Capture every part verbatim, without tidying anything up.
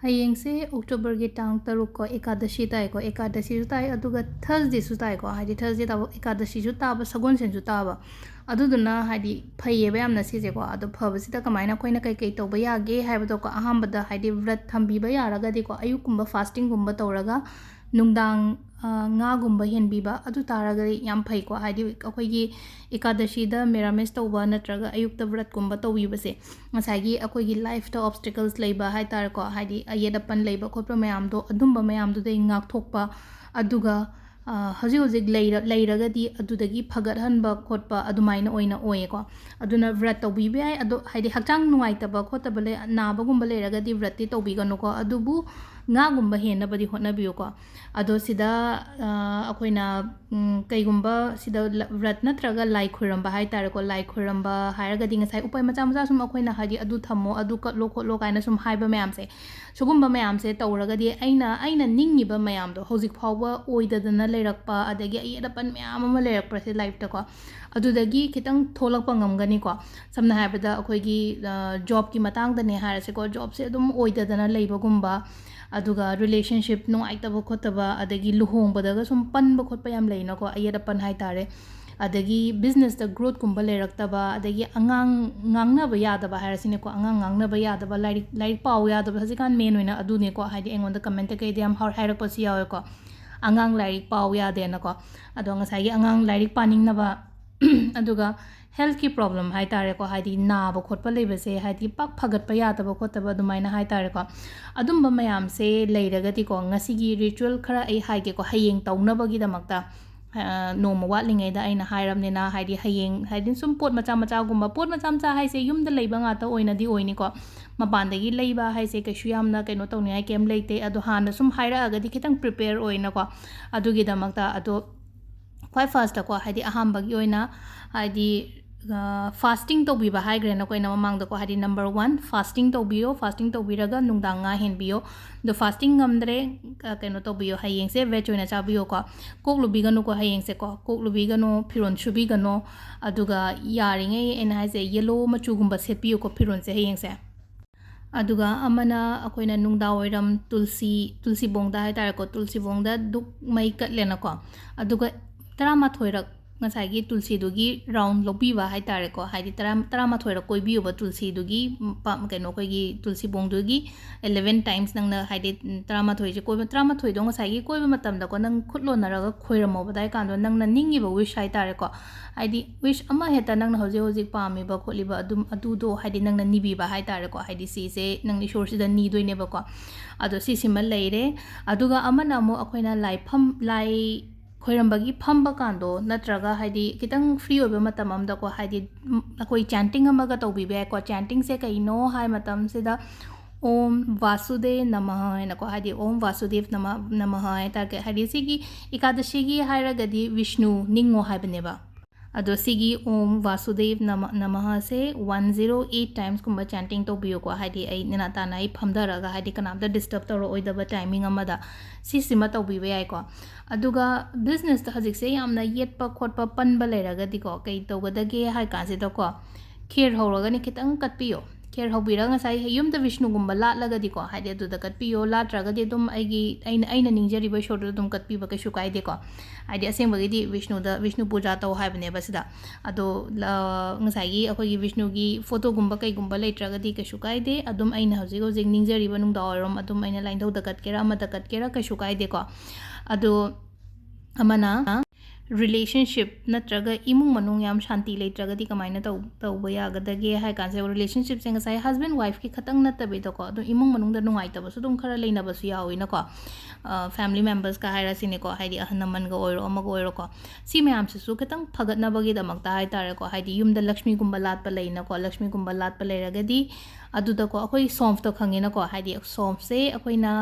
ꯍꯌꯦꯡꯁꯦ Octoberꯒꯤ ꯇꯥꯡ ꯇꯔꯨꯛ ꯀꯣ, ꯑꯦꯀꯥꯗꯁꯤ ꯇꯥꯏꯀꯣ, ꯑꯦꯀꯥꯗꯁꯤꯁꯨ ꯇꯥꯏ, ꯑꯗꯨꯒ Thursdayꯁꯨ ꯇꯥꯏꯀꯣ, ꯍꯥꯏꯗꯤ Thursday ꯇꯥꯕ, ꯑꯦꯀꯥꯗꯁꯤꯁꯨ ꯇꯥꯕ, ꯁꯒꯣꯜꯁꯦꯟꯁꯨ ꯇꯥꯕ꯫ ꯑꯗꯨꯗꯨꯅ ꯍꯥꯏꯗꯤ ꯐꯩꯌꯦꯕ ꯌꯥꯝꯅ ꯁꯤꯁꯦꯀꯣ꯫ ꯑꯗꯣ ꯐꯕꯁꯤꯗ ꯀꯃꯥꯏꯅ ꯑꯩꯈꯣꯏꯅ ꯀꯩꯀꯩ ꯇꯧꯕ ꯌꯥꯒꯦ ꯍꯥꯏꯕꯗꯣꯀꯣ, ꯑꯍꯥꯟꯕꯗ ꯍꯥꯏꯗꯤ ꯕ꯭ꯔꯠ ꯊꯝꯕꯤꯕ ꯌꯥꯔꯒꯗꯤꯀꯣ, ꯑꯌꯨꯛꯀꯨꯝꯕ ꯐꯥꯁꯇꯤꯡꯒꯨꯝꯕ ꯇꯧꯔꯒ ꯅꯨꯡꯗꯥꯡ, ꯑ, ꯉꯥꯒꯨꯝꯕ ꯍꯦꯟꯕꯤꯕ, ꯑꯗꯨ ꯇꯥꯔꯒꯗꯤ ꯌꯥꯝ ꯐꯩꯀꯣ꯫ ꯍꯥꯏꯗꯤ ꯑꯩꯈꯣꯏꯒꯤ ꯑꯦꯀꯥꯗꯁꯤꯗ ꯃꯦꯔꯥꯃꯦꯁ ꯇꯧꯕ ꯅꯠꯇ꯭ꯔꯒ ꯑꯌꯨꯛꯇ ꯕ꯭ꯔꯠꯀꯨꯝꯕ ꯇꯧꯕꯤꯕꯁꯦ, ꯉꯁꯥꯏꯒꯤ ꯑꯩꯈꯣꯏꯒꯤ ꯂꯥꯏꯐꯇ ꯑꯣꯕꯁꯇꯦꯀꯜꯁ ꯂꯩꯕ ꯍꯥꯏ ꯇꯥꯔꯦꯀꯣ, ꯍꯥꯏꯗꯤ ꯑꯌꯦꯠ ꯑꯄꯟ ꯂꯩꯕ ꯈꯣꯠꯄ ꯃꯌꯥꯝꯗꯣ, ꯑꯗꯨꯝꯕ ꯃꯌꯥꯝꯗꯨꯗꯩ ꯉꯥꯛꯊꯣꯛꯄ, ꯑꯗꯨꯒ, ꯑ, ꯍꯧꯖꯤꯛ ꯍꯧꯖꯤꯛ ꯂꯩꯔ-, ꯂꯩꯔꯒꯗꯤ ꯑꯗꯨꯗꯒꯤ ꯐꯒꯠꯍꯟꯕ ꯈꯣꯠꯄ ꯑꯗꯨꯃꯥꯏꯅ ꯑꯣꯏꯅ ꯑꯣꯏꯌꯦꯀꯣ꯫ ꯑꯗꯨꯅ ꯕ꯭ꯔꯠ ꯇꯧꯕꯤꯕ ꯌꯥꯏ꯫ ꯑꯗꯣ ꯍꯥꯏꯗꯤ ꯍꯛꯆꯥꯡ ꯅꯨꯡꯉꯥꯏꯇꯕ ꯈꯣꯠꯇꯕ ꯂꯩ, ꯅꯥꯕꯒꯨꯝꯕ ꯂꯩꯔꯒꯗꯤ ꯕ꯭ꯔꯠꯇꯤ ꯇꯧꯕꯤꯒꯅꯨꯀꯣ꯫ ꯑꯗꯨꯕꯨ ꯉꯥꯒꯨꯝꯕ ꯍꯦꯟꯅꯕꯗꯤ ꯍꯣꯠꯅꯕꯤꯌꯨꯀꯣ꯫ ꯑꯗꯣ ꯁꯤꯗ, ꯑ, ꯑꯩꯈꯣꯏꯅ, ꯎꯝ, ꯀꯩꯒꯨꯝꯕ ꯁꯤꯗ ꯂ-, ꯕ꯭ꯔꯠ ꯅꯠꯇ꯭ꯔꯒ ꯂꯥꯏ ꯈꯣꯏꯔꯝꯕ ꯍꯥꯏ ꯇꯥꯔꯦꯀꯣ, ꯂꯥꯏ ꯈꯣꯏꯔꯝꯕ ꯍꯥꯏꯔꯒꯗꯤ ꯉꯁꯥꯏ ꯎꯄꯥꯏ ꯃꯆꯥ ꯃꯆꯥ ꯁꯨꯝ ꯑꯩꯈꯣꯏꯅ ꯍꯥꯏꯗꯤ ꯑꯗꯨ ꯊꯝꯃꯣ, ꯑꯗꯨ ꯀꯠꯂꯣ ꯈꯣꯠꯂꯣ ꯀꯥꯏꯅ ꯁꯨꯝ ꯍꯥꯏꯕ ꯃꯌꯥꯝꯁꯦ, ꯁꯤꯒꯨꯝꯕ ꯃꯌꯥꯝꯁꯦ ꯇꯧꯔꯒꯗꯤ ꯑꯩꯅ, ꯑꯩꯅ ꯅꯤꯡꯉꯤꯕ ꯃꯌꯥꯝꯗꯣ ꯍꯧꯖꯤꯛ ꯐꯥꯎꯕ ꯑꯣꯏꯗꯗꯅ ꯂꯩꯔꯛꯄ, ꯑꯗꯒꯤ ꯑꯌꯦꯠ ꯑꯄꯟ ꯃꯌꯥꯝ ꯑꯃ ꯂꯩꯔꯛꯄꯁꯦ ꯂꯥꯏꯐꯇꯀꯣ, ꯑꯗꯨꯗꯒꯤ ꯈꯤꯇꯪ ꯊꯣꯛꯂꯛꯄ ꯉꯝꯒꯅꯤꯀꯣ꯫ ꯁꯝꯅ ꯍꯥꯏꯔꯕꯗ ꯑꯩꯈꯣꯏꯒꯤ, ꯑ, ꯖꯣꯕꯀꯤ ꯃꯇꯥꯡꯗꯅꯦ ꯍꯥꯏꯔꯁꯦꯀꯣ, ꯖꯣꯕꯁꯦ ꯑꯗꯨꯝ ꯑꯣꯏꯗꯗꯅ ꯂꯩꯕꯒꯨꯝꯕ, ꯑꯗꯨꯒ ꯔꯤꯂꯦꯁꯟꯁꯤꯞ ꯅꯨꯡꯉꯥꯏꯇꯕ ꯈꯣꯠꯇꯕ, ꯑꯗꯒꯤ ꯂꯨꯍꯣꯡꯕꯗꯒ ꯁꯨꯝ ꯄꯟꯕ ꯈꯣꯠꯄ ꯌꯥꯝ ꯂꯩꯅꯀꯣ, ꯑꯌꯦꯠ ꯑꯄꯟ ꯍꯥꯏꯇꯥꯔꯦ꯫ ꯑꯗꯒꯤ ꯕꯤꯖꯤꯅꯦꯁꯇ ꯒ꯭ꯔꯣꯠꯀꯨꯝꯕ ꯂꯩꯔꯛꯇꯕ, ꯑꯗꯒꯤ ꯑꯉꯥꯡ ꯉꯥꯡꯅꯕ ꯌꯥꯗꯕ ꯍꯥꯏꯔꯁꯤꯅꯦꯀꯣ, ꯑꯉꯥꯡ ꯉꯥꯡꯅꯕ ꯌꯥꯗꯕ, ꯂꯥꯏꯔꯤꯛ, ꯂꯥꯏꯔꯤꯛ ꯄꯥꯎ ꯌꯥꯗꯕ, ꯍꯧꯖꯤꯛꯀꯥꯟ ꯃꯦꯟ ꯑꯣꯏꯅ ꯑꯗꯨꯅꯦꯀꯣ, ꯍꯥꯏꯗꯤ ꯑꯩꯉꯣꯟꯗ ꯀꯃꯦꯟꯇ ꯀꯩꯗ ꯌꯥꯝ ꯍꯥꯏ-, ꯍꯥꯏꯔꯛꯄꯁꯨ ꯌꯥꯎꯋꯦꯀꯣ, ꯑꯉꯥꯡ ꯂꯥꯏꯔꯤꯛ ꯄꯥꯎ ꯌꯥꯗꯦꯅꯀꯣ꯫ ꯑꯗꯣ ꯉꯁꯥꯏꯒꯤ ꯑꯉꯥꯡ ꯂꯥꯏꯔꯤꯛ ꯄꯥꯅꯤꯡꯅꯕ, ꯑꯗꯨꯒ ꯍꯦꯜꯠꯀꯤ ꯄ꯭ꯔꯣꯕ꯭ꯂꯦꯝ ꯍꯥꯏ ꯇꯥꯔꯦꯀꯣ, ꯍꯥꯏꯗꯤ ꯅꯥꯕ ꯈꯣꯠꯄ ꯂꯩꯕꯁꯦ, ꯍꯥꯏꯗꯤ ꯄꯥꯛ ꯐꯒꯠꯄ ꯌꯥꯗꯕ ꯈꯣꯠꯇꯕ ꯑꯗꯨꯃꯥꯏꯅ ꯍꯥꯏ ꯇꯥꯔꯦꯀꯣ, ꯑꯗꯨꯝꯕ ꯃꯌꯥꯝꯁꯦ ꯂꯩꯔꯒꯗꯤꯀꯣ, ꯉꯁꯤꯒꯤ ꯔꯤꯆꯨꯋꯦꯜ ꯈꯔ ꯑꯩ ꯍꯥꯏꯒꯦꯀꯣ, ꯍꯌꯦꯡ ꯇꯧꯅꯕꯒꯤꯗꯃꯛꯇ, ꯑ, ꯅꯣꯡꯃ ꯋꯥꯠꯂꯤꯉꯩꯗ ꯑꯩꯅ ꯍꯥꯏꯔꯕꯅꯤꯅ, ꯍꯥꯏꯗꯤ ꯍꯌꯦꯡ, ꯍꯥꯏꯗꯤ ꯁꯨꯝ ꯄꯣꯠ ꯃꯆꯥ ꯃꯆꯥꯒꯨꯝꯕ, ꯄꯣꯠ ꯃꯆꯥ ꯃꯆꯥ ꯍꯥꯏꯁꯦ ꯌꯨꯝꯗ ꯂꯩꯕ ꯉꯥꯛꯇ ꯑꯣꯏꯅꯗꯤ ꯑꯣꯏꯅꯤꯀꯣ, ꯃꯄꯥꯟꯗꯒꯤ ꯂꯩꯕ ꯍꯥꯏꯁꯦ ꯀꯩꯁꯨ ꯌꯥꯝꯅ ꯀꯩꯅꯣ ꯇꯧꯅꯤꯡꯉꯥꯏ ꯀꯩꯝ ꯂꯩꯇꯦ꯫ ꯑꯗꯣ ꯍꯥꯟꯅ ꯁꯨꯝ ꯍꯥꯏꯔꯛꯑꯒꯗꯤ ꯈꯤꯇꯪ ꯄ꯭ꯔꯤꯄꯦꯌꯔ ꯑꯣꯏꯅꯀꯣ, ꯑꯗꯨꯒꯤꯗꯃꯛꯇ꯫ ꯑꯗꯣ ꯈ꯭ꯋꯥꯏ ꯐꯥꯔꯁꯇꯀꯣ, ꯍꯥꯏꯗꯤ ꯑꯍꯥꯟꯕꯒꯤ ꯑꯣꯏꯅ, ꯍꯥꯏꯗꯤ, ꯑ, ꯐꯥꯁꯇꯤꯡ ꯇꯧꯕꯤꯕ ꯍꯥꯏꯈ꯭ꯔꯦꯅꯀꯣ ꯑꯩꯅ ꯃꯃꯥꯡꯗꯀꯣ, ꯍꯥꯏꯗꯤ ꯅꯝꯕꯔ ꯋꯥꯟ, ꯐꯥꯁꯇꯤꯡ ꯇꯧꯕꯤꯌꯣ, ꯐꯥꯁꯇꯤꯡ ꯇꯧꯕꯤꯔꯒ ꯅꯨꯡꯗꯥꯡ ꯉꯥ ꯍꯦꯟꯕꯤꯌꯣ꯫ ꯑꯗꯣ ꯐꯥꯁꯇꯤꯡ ꯉꯝꯗ꯭ꯔꯦ, ꯑ, ꯀꯩꯅꯣ ꯇꯧꯕꯤꯌꯣ, ꯍꯌꯦꯡꯁꯦ ꯚꯦꯖ ꯑꯣꯏꯅ ꯆꯥꯕꯤꯌꯣꯀꯣ꯫ ꯀꯣꯛ ꯂꯨꯕꯤꯒꯅꯨꯀꯣ ꯍꯌꯦꯡꯁꯦꯀꯣ, ꯀꯣꯛ ꯂꯨꯕꯤꯒꯅꯨ, ꯐꯤꯔꯣꯜ ꯁꯨꯕꯤꯒꯅꯨ꯫ ꯑꯗꯨꯒ ꯌꯥꯔꯤꯉꯩ ꯑꯩꯅ ꯍꯥꯏꯁꯦ ꯌꯦꯂꯣ ꯃꯆꯨꯒꯨꯝꯕ ꯁꯦꯠꯄꯤꯌꯨꯀꯣ ꯐꯤꯔꯣꯜꯁꯦ ꯍꯌꯦꯡꯁꯦ꯫ ꯑꯗꯨꯒ ꯑꯃꯅ ꯑꯩꯈꯣꯏꯅ ꯅꯨꯡꯗꯥꯡ ꯋꯥꯏꯔꯝ ꯇꯨꯜꯁꯤ, ꯇꯨꯜꯁꯤꯕꯣꯡꯗ ꯍꯥꯏ ꯇꯥꯔꯦꯀꯣ, ꯇꯨꯜꯁꯤꯕꯣꯡꯗ ꯙꯨꯞ ꯃꯩ ꯀꯠꯂꯦꯅꯀꯣ, ꯑꯗꯨꯒ ꯇꯔꯥꯃꯥꯊꯣꯏꯔꯛ ꯉꯁꯥꯏꯒꯤ ꯇꯨꯜꯁꯤꯗꯨꯒꯤ ꯔꯥꯎꯟ ꯂꯧꯕꯤꯕ ꯍꯥꯏ ꯇꯥꯔꯦꯀꯣ, ꯍꯥꯏꯗꯤ ꯇꯔꯥ, ꯇꯔꯥꯃꯥꯊꯣꯏꯔꯛ ꯀꯣꯏꯕꯤꯌꯣꯕ ꯇꯨꯜꯁꯤꯗꯨꯒꯤ, ꯄ-, ꯀꯩꯅꯣ, ꯑꯩꯈꯣꯏꯒꯤ ꯇꯨꯜꯁꯤꯕꯣꯡꯗꯨꯒꯤ eleven times ꯅꯪꯅ, ꯍꯥꯏꯗꯤ, ꯇꯔꯥꯃꯥꯊꯣꯏꯁꯦ ꯀꯣꯏꯕ, ꯇꯔꯥꯃꯥꯊꯣꯏꯗꯣ ꯉꯁꯥꯏꯒꯤ ꯀꯣꯏꯕ ꯃꯇꯝꯗꯀꯣ, ꯅꯪ ꯈꯨꯠ ꯂꯣꯟꯅꯔꯒ ꯈꯣꯏꯔꯝꯃꯣꯕ ꯑꯗꯥꯏ ꯀꯥꯟꯗꯣ, ꯅꯪꯅ ꯅꯤꯡꯉꯤꯕ wish ꯍꯥꯏ ꯇꯥꯔꯦꯀꯣ, ꯍꯥꯏꯗꯤ wish ꯑꯃ ꯍꯦꯛꯇ ꯅꯪꯅ ꯍꯧꯖꯤꯛ ꯍꯧꯖꯤꯛ ꯄꯥꯝꯃꯤꯕ ꯈꯣꯠꯂꯤꯕ ꯑꯗꯨꯝ ꯑꯗꯨꯗꯣ, ꯍꯥꯏꯗꯤ ꯅꯪꯅ ꯅꯤꯕꯤꯕ ꯍꯥꯏ ꯇꯥꯔꯦꯀꯣ, ꯍꯥꯏꯗꯤ ꯁꯤꯁꯦ ꯅꯪꯅ ꯏꯁꯣꯔꯁꯤꯗ ꯅꯤꯗꯣꯏꯅꯦꯕꯀꯣ꯫ ꯑꯗꯣ ꯁꯤꯁꯤꯃ ꯂꯩꯔꯦ꯫ ꯑꯗꯨꯒ ꯑꯃꯅ ꯑꯃꯨꯛ ꯑꯩꯈꯣꯏꯅ ꯂꯥꯏꯐꯝ, ꯂꯥꯏ ꯈꯣꯏꯔꯝꯕꯒꯤ ꯐꯝꯕ ꯀꯥꯟꯗꯣ, ꯅꯠꯇ꯭ꯔꯒ ꯍꯥꯏꯗꯤ ꯈꯤꯇꯪ free ꯑꯣꯏꯕ ꯃꯇꯝ ꯑꯃꯗꯀꯣ, ꯍꯥꯏꯗꯤ, ꯎꯝ, ꯑꯩꯈꯣꯏ chanting ꯑꯃꯒ ꯇꯧꯕꯤꯕ ꯌꯥꯏꯀꯣ꯫ Chantingꯁꯦ ꯀꯩꯅꯣ ꯍꯥꯏ ꯃꯇꯝꯁꯤꯗ, "ꯑꯣꯝ ꯚꯥꯁꯨꯗꯦ ꯅꯃꯍ" ꯍꯥꯏꯅꯀꯣ, ꯍꯥꯏꯗꯤ "ꯑꯣꯝ ꯚꯥꯁꯨꯗꯦꯕ ꯅꯃ-, ꯅꯃꯍ" ꯍꯥꯏ ꯇꯥꯔꯒꯦ, ꯍꯥꯏꯗꯤ ꯁꯤꯒꯤ ꯑꯦꯀꯥꯗꯁꯤꯒꯤ ꯍꯥꯏꯔꯒꯗꯤ ꯚꯤꯁꯅꯨ ꯅꯤꯡꯉꯣ ꯍꯥꯏꯕꯅꯦꯕ꯫ ꯑꯗꯣ ꯁꯤꯒꯤ "ꯑꯣꯝ ꯚꯥꯁꯨꯗꯦꯕ ꯅꯃ-, ꯅꯃꯍꯁꯦ" one zero eight timesꯀꯨꯝꯕ chanting ꯇꯧꯕꯤꯌꯨꯀꯣ꯫ ꯍꯥꯏꯗꯤ ꯑꯩ ꯅꯦꯅꯥ ꯇꯥꯅ ꯑꯩ ꯐꯝꯊꯔꯒ, ꯍꯥꯏꯗꯤ ꯀꯅꯥꯝꯇ disturb ꯇꯧꯔꯛꯑꯣꯏꯗꯕ timing ꯑꯃꯗ ꯁꯤꯁꯤꯃ ꯇꯧꯕꯤꯕ ꯌꯥꯏꯀꯣ꯫ ꯑꯗꯨꯒ businessꯇ ꯍꯧꯖꯤꯛꯁꯦ ꯌꯥꯝꯅ ꯌꯦꯠꯄ ꯈꯣꯠꯄ ꯄꯟꯕ ꯂꯩꯔꯒꯗꯤꯀꯣ, ꯀꯩ ꯇꯧꯒꯗꯒꯦ ꯍꯥꯏ ꯀꯥꯟꯁꯤꯗꯀꯣ, ꯈꯦꯔ ꯍꯧꯔꯒꯅꯤ ꯈꯤꯇꯪ ꯀꯠꯄꯤꯌꯣ꯫ ꯈꯦꯔ ꯍꯧꯕꯤꯔꯒ ꯉꯁꯥꯏ ꯌꯨꯝꯗ ꯚꯤꯁꯅꯨꯒꯨꯝꯕ ꯂꯥꯠꯂꯒꯗꯤꯀꯣ, ꯍꯥꯏꯗꯤ ꯑꯗꯨꯗ ꯀꯠꯄꯤꯌꯣ, ꯂꯥꯠꯇ꯭ꯔꯒꯗꯤ ꯑꯗꯨꯝ ꯑꯩꯒꯤ, ꯑꯩꯅ, ꯑꯩꯅ ꯅꯤꯡꯖꯔꯤꯕ ꯏꯁꯣꯔꯗꯨꯗ ꯑꯗꯨꯝ ꯀꯠꯄꯤꯕ ꯀꯩꯁꯨ ꯀꯥꯏꯗꯦꯀꯣ꯫ ꯍꯥꯏꯗꯤ ꯑꯁꯦꯡꯕꯒꯤꯗꯤ ꯚꯤꯁꯅꯨꯗ, ꯚꯤꯁꯅꯨ ꯄꯨꯖꯥ ꯇꯧ ꯍꯥꯏꯕꯅꯦꯕ ꯁꯤꯗ꯫ ꯑꯗꯣ, ꯂ-, ꯉꯁꯥꯏꯒꯤ ꯑꯩꯈꯣꯏꯒꯤ ꯚꯤꯁꯅꯨꯒꯤ photoꯒꯨꯝꯕ ꯀꯩꯒꯨꯝꯕ ꯂꯩꯇ꯭ꯔꯒꯗꯤ ꯀꯩꯁꯨ ꯀꯥꯏꯗꯦ, ꯑꯗꯨꯝ ꯑꯩꯅ ꯍꯧꯖꯤꯛ ꯍꯧꯖꯤꯛ ꯅꯤꯡꯖꯔꯤꯕ ꯅꯨꯡꯗꯥꯡ ꯋꯥꯏꯔꯝ ꯑꯗꯨꯝ ꯑꯩꯅ ꯂꯥꯏꯅꯤꯡꯊꯧꯗ ꯀꯠꯀꯦꯔꯥ ꯑꯃꯗ ꯀꯠꯀꯦꯔꯥ ꯀꯩꯁꯨ ꯀꯥꯏꯗꯦꯀꯣ꯫ ꯑꯗꯣ ꯑꯃꯅ relationship ꯅꯠꯇ꯭ꯔꯒ ꯏꯃꯨꯡ ꯃꯅꯨꯡ ꯌꯥꯝ ꯁꯥꯟꯇꯤ ꯂꯩꯇ꯭ꯔꯒꯗꯤ ꯀꯃꯥꯏꯅ ꯇꯧ-, ꯇꯧꯕ ꯌꯥꯒꯗꯒꯦ ꯍꯥꯏ ꯀꯥꯟꯁꯦ, relationshipꯁꯦ ꯉꯁꯥꯏ husband wifeꯀꯤ ꯈꯛꯇꯪ ꯅꯠꯇꯕꯤꯗꯀꯣ, ꯑꯗꯨꯝ ꯏꯃꯨꯡ ꯃꯅꯨꯡꯗ ꯅꯨꯡꯉꯥꯏꯇꯕꯁꯨ ꯑꯗꯨꯝ ꯈꯔ ꯂꯩꯅꯕꯁꯨ ꯌꯥꯎꯋꯤꯅꯀꯣ꯫ ꯑ, family membersꯀ ꯍꯥꯏꯔꯁꯤꯅꯦꯀꯣ, ꯍꯥꯏꯗꯤ ꯑꯍꯜ ꯂꯃꯟꯒ ꯑꯣꯏꯔꯣ ꯑꯃꯒ ꯑꯣꯏꯔꯣꯀꯣ, ꯁꯤ ꯃꯌꯥꯝꯁꯤꯁꯨ ꯈꯤꯇꯪ ꯐꯒꯠꯅꯕꯒꯤꯗꯃꯛꯇ ꯍꯥꯏ ꯇꯥꯔꯦꯀꯣ, ꯍꯥꯏꯗꯤ ꯌꯨꯝꯗ ꯂꯛꯁꯃꯤꯒꯨꯝꯕ ꯂꯥꯠꯄ ꯂꯩꯅꯀꯣ, ꯂꯛꯁꯃꯤꯒꯨꯝꯕ ꯂꯥꯠꯄ ꯂꯩꯔꯒꯗꯤ ꯑꯗꯨꯗꯀꯣ, ꯑꯩꯈꯣꯏ ꯁꯣꯝꯐꯇꯣ ꯈꯪꯉꯤꯅꯀꯣ, ꯍꯥꯏꯗꯤ ꯁꯣꯝꯐꯁꯦ ꯑꯩꯈꯣꯏꯅ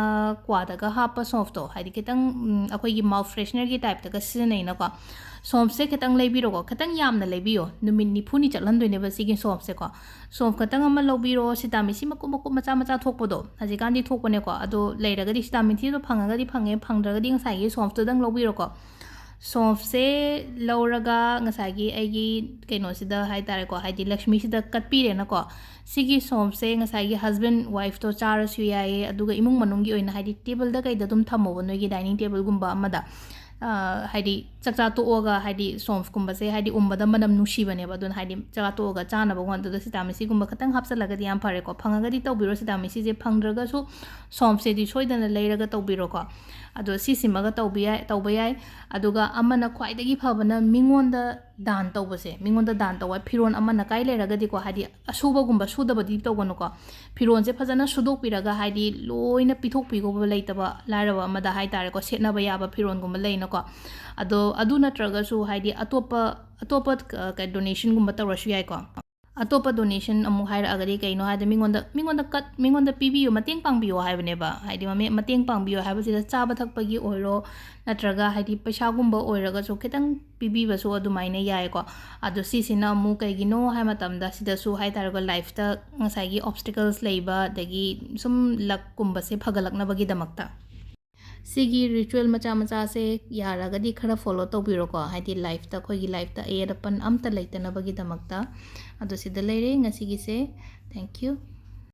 ꯀ꯭ꯋꯥꯗꯒ ꯍꯥꯞꯄ ꯁꯣꯝꯐꯇꯣ, ꯍꯥꯏꯗꯤ ꯈꯤꯇꯪ, ꯎꯝ, ꯑꯩꯈꯣꯏꯒꯤ mouth freshenerꯒꯤ typeꯇꯒ ꯁꯤꯖꯤꯟꯅꯩꯅꯀꯣ꯫ ꯁꯣꯝꯐꯁꯦ ꯈꯤꯇꯪ ꯂꯩꯕꯤꯔꯣꯀꯣ, ꯈꯤꯇꯪ ꯌꯥꯝꯅ ꯂꯩꯕꯤꯌꯣ, ꯅꯨꯃꯤꯠ ꯅꯤꯐꯨꯅꯤ ꯆꯠꯍꯟꯗꯣꯏꯅꯦꯕ ꯁꯤꯒꯤ ꯁꯣꯝꯐꯁꯦꯀꯣ꯫ ꯁꯣꯝꯐ ꯈꯤꯇꯪ ꯑꯃ ꯂꯧꯕꯤꯔꯣ, ꯁꯤꯇꯥꯃꯤꯊꯤ ꯃꯀꯨꯞ ꯃꯀꯨꯞ ꯃꯆꯥ ꯃꯆꯥ ꯊꯣꯛꯄꯗꯣ, ꯍꯧꯖꯤꯛꯀꯥꯟꯗꯤ ꯊꯣꯛꯄꯅꯦꯀꯣ꯫ ꯑꯗꯣ ꯂꯩꯔꯒꯗꯤ ꯁꯤꯇꯥꯃꯤꯊꯤꯗꯣ ꯐꯪꯉꯒꯗꯤ ꯐꯪꯉꯦ, ꯐꯪꯗ꯭ꯔꯒꯗꯤ ꯉꯁꯥꯏꯒꯤ ꯁꯣꯝꯐꯇꯨꯗꯪ ꯂꯧꯕꯤꯔꯣꯀꯣ꯫ ꯁꯣꯝꯐꯁꯦ ꯂꯧꯔꯒ ꯉꯁꯥꯏꯒꯤ ꯑꯩꯒꯤ ꯀꯩꯅꯣꯁꯤꯗ ꯍꯥꯏ ꯇꯥꯔꯦꯀꯣ, ꯍꯥꯏꯗꯤ ꯂꯛꯁꯃꯤꯁꯤꯗ ꯀꯠꯄꯤꯔꯦꯅꯀꯣ꯫ ꯁꯤꯒꯤ ꯁꯣꯝꯐꯁꯦ ꯉꯁꯥꯏꯒꯤ ꯍꯁꯕꯦꯟ ꯋꯥꯏꯐꯇꯣ ꯆꯥꯔꯁꯨ ꯌꯥꯏꯌꯦ, ꯑꯗꯨꯒ ꯏꯃꯨꯡ ꯃꯅꯨꯡꯒꯤ ꯑꯣꯏꯅ ꯍꯥꯏꯗꯤ ꯇꯦꯕꯜꯗ ꯀꯩꯗ ꯑꯗꯨꯝ ꯊꯝꯃꯣꯕ, ꯅꯣꯏꯒꯤ ꯗꯥꯏꯅꯤꯡ ꯇꯦꯕꯜꯒꯨꯝꯕ ꯑꯃꯗ꯫ ꯍꯥꯏꯗꯤ ꯆꯥꯛꯆꯥ ꯇꯣꯛꯑꯒ ꯍꯥꯏꯗꯤ ꯁꯣꯝꯐꯀꯨꯝꯕꯁꯦ ꯍꯥꯏꯗꯤ ꯎꯝꯕꯗ ꯃꯅꯝ ꯅꯨꯡꯁꯤꯕꯅꯦꯕ꯫ ꯑꯗꯨꯅ ꯍꯥꯏꯗꯤ ꯆꯥꯛꯆꯥ ꯇꯣꯛꯑꯒ ꯆꯥꯅꯕ ꯋꯥꯟꯗꯨꯗ ꯁꯤꯇꯥꯃꯤꯁꯤꯒꯨꯝꯕ ꯈꯇꯪ ꯍꯥꯞꯆꯤꯜꯂꯒꯗꯤ ꯌꯥꯝ ꯐꯔꯦꯀꯣ꯫ ꯐꯪꯉꯒꯗꯤ ꯇꯧꯕꯤꯔꯣ ꯁꯤꯇꯥꯃꯤꯁꯤꯁꯦ, ꯐꯪꯗ꯭ꯔꯒꯁꯨ ꯁꯣꯝꯐꯁꯦꯗꯤ ꯁꯣꯏꯗꯅ ꯂꯩꯔꯒ ꯇꯧꯕꯤꯔꯣꯀꯣ꯫ ꯑꯗꯣ ꯁꯤꯁꯤꯃꯒ ꯇꯧꯕ ꯌꯥꯏ, ꯇꯧꯕ ꯌꯥꯏ꯫ ꯑꯗꯨꯒ ꯑꯃꯅ ꯈ꯭ꯋꯥꯏꯗꯒꯤ ꯐꯕꯅ ꯃꯤꯉꯣꯟꯗ ꯗꯥꯟ ꯇꯧꯕꯁꯦ, ꯃꯤꯉꯣꯟꯗ ꯗꯥꯟ ꯇꯧꯕ, ꯐꯤꯔꯣꯜ ꯑꯃꯅ ꯀꯥꯏ ꯂꯩꯔꯒꯗꯤꯀꯣ, ꯍꯥꯏꯗꯤ ꯑꯁꯨꯕꯒꯨꯝꯕ ꯁꯨꯗꯕꯗꯤ ꯇꯧꯒꯅꯨꯀꯣ꯫ ꯐꯤꯔꯣꯜꯁꯦ ꯐꯖꯅ ꯁꯨꯗꯣꯛꯄꯤꯔꯒ, ꯍꯥꯏꯗꯤ ꯂꯣꯏꯅ ꯄꯤꯊꯣꯛꯄꯤꯒꯣꯕ ꯂꯩꯇꯕ ꯂꯥꯏꯔꯕ ꯑꯃꯗ ꯍꯥꯏ ꯇꯥꯔꯦꯀꯣ, ꯁꯦꯠꯅꯕ ꯌꯥꯕ ꯐꯤꯔꯣꯜꯒꯨꯝꯕ ꯂꯩꯅꯀꯣ꯫ ꯑꯗꯣ ꯑꯗꯨ ꯅꯠꯇ꯭ꯔꯒꯁꯨ ꯍꯥꯏꯗꯤ ꯑꯇꯣꯞꯄ, ꯑꯇꯣꯞꯄ ꯗꯣꯅꯦꯁꯟꯒꯨꯝꯕ ꯇꯧꯔꯁꯨ ꯌꯥꯏꯀꯣ꯫ ꯑꯇꯣꯞꯄ ꯗꯣꯅꯦꯁꯟ ꯑꯃꯨꯛ ꯍꯥꯏꯔꯛꯑꯒꯗꯤ ꯀꯩꯅꯣ ꯍꯥꯏꯗꯤ ꯃꯤꯉꯣꯟꯗ, ꯃꯤꯉꯣꯟꯗ ꯀꯠ ꯃꯤꯉꯣꯟꯗ ꯄꯤꯕꯤꯌꯨ, ꯃꯇꯦꯡ ꯄꯥꯡꯕꯤꯌꯨ ꯍꯥꯏꯕꯅꯦꯕ꯫ ꯍꯥꯏꯗꯤ ꯃꯃꯦ- ꯃꯇꯦꯡ ꯄꯥꯡꯕꯤꯌꯨ ꯍꯥꯏꯕꯁꯤꯗ ꯆꯥꯕ ꯊꯛꯄꯒꯤ ꯑꯣꯏꯔꯣ, ꯅꯠꯇ꯭ꯔꯒ ꯍꯥꯏꯗꯤ ꯄꯩꯁꯥꯒꯨꯝꯕ ꯑꯣꯏꯔꯒꯁꯨ ꯈꯤꯇꯪ ꯄꯤꯕꯤꯕꯁꯨ ꯑꯗꯨꯃꯥꯏꯅ ꯌꯥꯏꯀꯣ꯫ ꯑꯗꯣ ꯁꯤꯁꯤꯅ ꯑꯃꯨꯛ ꯀꯩꯒꯤꯅꯣ ꯍꯥꯏ ꯃꯇꯝꯗ ꯁꯤꯗꯁꯨ ꯍꯥꯏ ꯇꯥꯔꯦꯀꯣ, ꯂꯥꯏꯐꯇ ꯉꯁꯥꯏꯒꯤ ꯑꯣꯞꯁꯇꯤꯀꯜꯁ ꯂꯩꯕ, ꯑꯗꯒꯤ ꯁꯨꯝ ꯂꯛꯀꯨꯝꯕꯁꯦ ꯐꯒꯠꯂꯛꯅꯕꯒꯤꯗꯃꯛꯇ꯫ ꯁꯤꯒꯤ ꯔꯤꯆꯨꯋꯦꯜ ꯃꯆꯥ ꯃꯆꯥꯁꯦ ꯌꯥꯔꯒꯗꯤ ꯈꯔ ꯐꯣꯂꯣ ꯇꯧꯕꯤꯔꯣꯀꯣ, ꯍꯥꯏꯗꯤ ꯂꯥꯏꯐꯇ, ꯑꯩꯈꯣꯏꯒꯤ ꯂꯥꯏꯐꯇ ꯑꯌꯦꯠ ꯑꯄꯟ ꯑꯝꯇ ꯂꯩꯇꯅꯕꯒꯤꯗꯃꯛꯇ꯫ ꯑꯗꯣ ꯁꯤꯗ ꯂꯩꯔꯦ ꯉꯁꯤꯒꯤꯁꯦ꯫ Thank you꯫